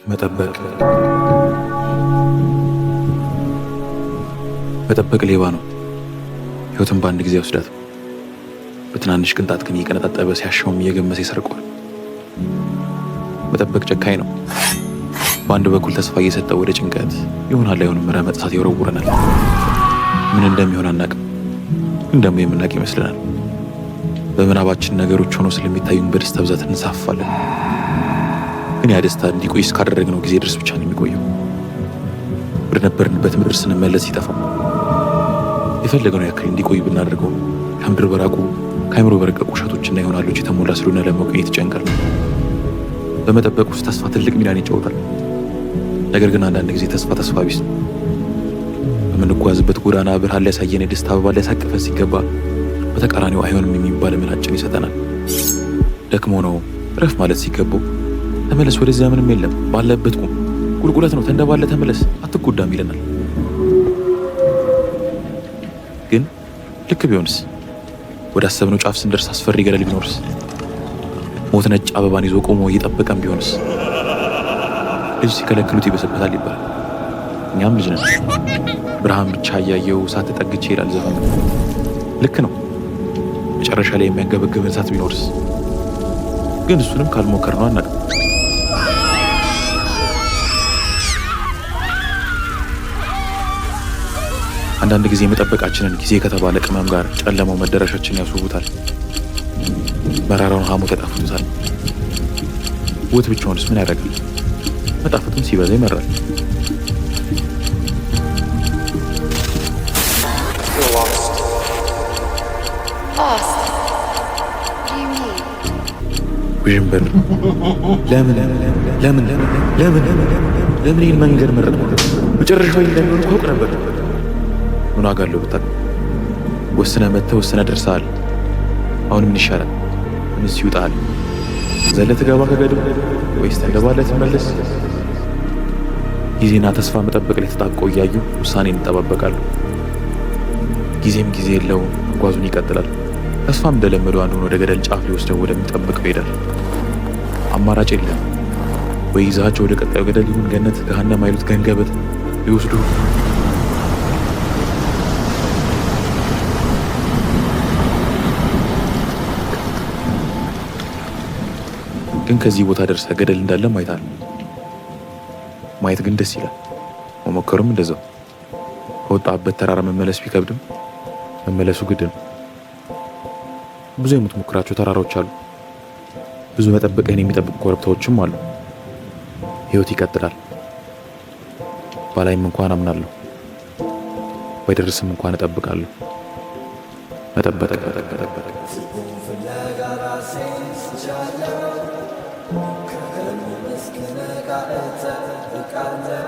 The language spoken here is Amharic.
መጠበቅ መጠበቅ ሌባ ነው። ሕይወትን በአንድ ጊዜ አይወስዳትም። በትናንሽ ቅንጣት ግን እየቀነጣጠበ ሲያሻውም እየገመሰ ይሰርቀዋል። መጠበቅ ጨካኝ ነው። በአንድ በኩል ተስፋ እየሰጠ ወደ ጭንቀት ይሆናል አይሆንም ረመጥ እሳት ይወረውረናል። ምን እንደሚሆን አናቅም፣ ግን ደግሞ የምናውቅ ይመስለናል። በምናባችን ነገሮች ሆነው ስለሚታዩን በደስታ ብዛት እንሳፋለን። ግን ያ ደስታ እንዲቆይ እስካደረግነው ጊዜ ድረስ ብቻ ነው የሚቆየው። ወደ ነበርንበት ምድር ስንመለስ ይጠፋል። የፈለገነው ያክል እንዲቆይ ብናደርገው ከምድር በራቁ ከአይምሮ በረቀቁ ውሸቶችና ይሆናሎች የተሞላ ስለሆነ ለመቆየት ይጨንቃል። በመጠበቅ ውስጥ ተስፋ ትልቅ ሚናን ይጫወታል። ነገር ግን አንዳንድ ጊዜ ተስፋ ተስፋ ቢስ ነው። በምንጓዝበት ጎዳና ብርሃን ሊያሳየን የደስታ አበባ ሊያሳቅፈን ሲገባ በተቃራኒው አይሆንም የሚባል ምላጭን ይሰጠናል። ደክሞ ነው ረፍ ማለት ሲገባው ተመለስ፣ ወደዚያ ምንም የለም፣ ባለበት ቁም፣ ቁልቁለት ነው፣ ተንደባለ፣ ተመለስ፣ አትጎዳም ይለናል። ግን ልክ ቢሆንስ? ወደ አሰብነው ጫፍ ስንደርስ አስፈሪ ገደል ቢኖርስ? ሞት ነጭ አበባን ይዞ ቆሞ እየጠበቀን ቢሆንስ? ልጅ ሲከለክሉት ይበስበታል ይባላል። እኛም ልጅ ነን። ብርሃን ብቻ እያየው እሳት ተጠግቼ ይላል ዘፈኑ። ልክ ነው። መጨረሻ ላይ የሚያንገበግበን እሳት ቢኖርስ? ግን እሱንም ካልሞከርነው አናውቅም። አንዳንድ ጊዜ መጠበቃችንን ጊዜ ከተባለ ቅመም ጋር ጨለማው መደረሻችን ያስውቡታል። መራራውን ሐሞት ያጣፍጡታል። ውት ብቻውንስ ምን ያደርጋል? መጣፈጡም ሲበዛ ይመራል። You're lost. Lost? What do you mean? ውዥንብር። ለምን ለምን ለምን ለምን ይህን መንገድ መረጥኩ? መጨረሻው እንደሚሆን እኮ አውቅ ነበር። ምን ዋጋ አለው ብታውቅ? ወስነህ መጥተህ ወስነህ ደርሰሃል። አሁን ምን ይሻላል? ምንስ ይውጣል? ዘለህ ትገባ ከገደሉ ወይስ ተንደባለህ ትመለስ? ጊዜና ተስፋ መጠበቅ ላይ ተጣብቀው እያዩ ውሳኔን ይጠባበቃሉ። ጊዜም ጊዜ የለውም፣ መጓዙን ይቀጥላል። ተስፋም እንደለመደው አንዱን ወደ ገደል ጫፍ ሊወስደው ወደሚጠብቀው ይሄዳል። አማራጭ የለም። ወይ ይዛቸው ወደ ቀጣዩ ገደል ይሁን ገነት፣ ገሃነም አይሉት ገንገበት ሊወስዱ። ግን ከዚህ ቦታ ደርሰህ ገደል እንዳለ ማየት። ማየት ግን ደስ ይላል። መሞከሩም እንደዛው። ከወጣበት ተራራ መመለስ ቢከብድም መመለሱ ግድ ነው። ብዙ የምትሞክራቸው ተራራዎች አሉ። ብዙ መጠበቅህን የሚጠብቁ ኮረብታዎችም አሉ። ህይወት ይቀጥላል። ባላይም እንኳን አምናለሁ፣ ባይደርስም እንኳን እጠብቃለሁ። መጠበቅ። ፍለጋ ራሴን ስቻለው ከህልም እስክነቃ እጠብቃለሁ።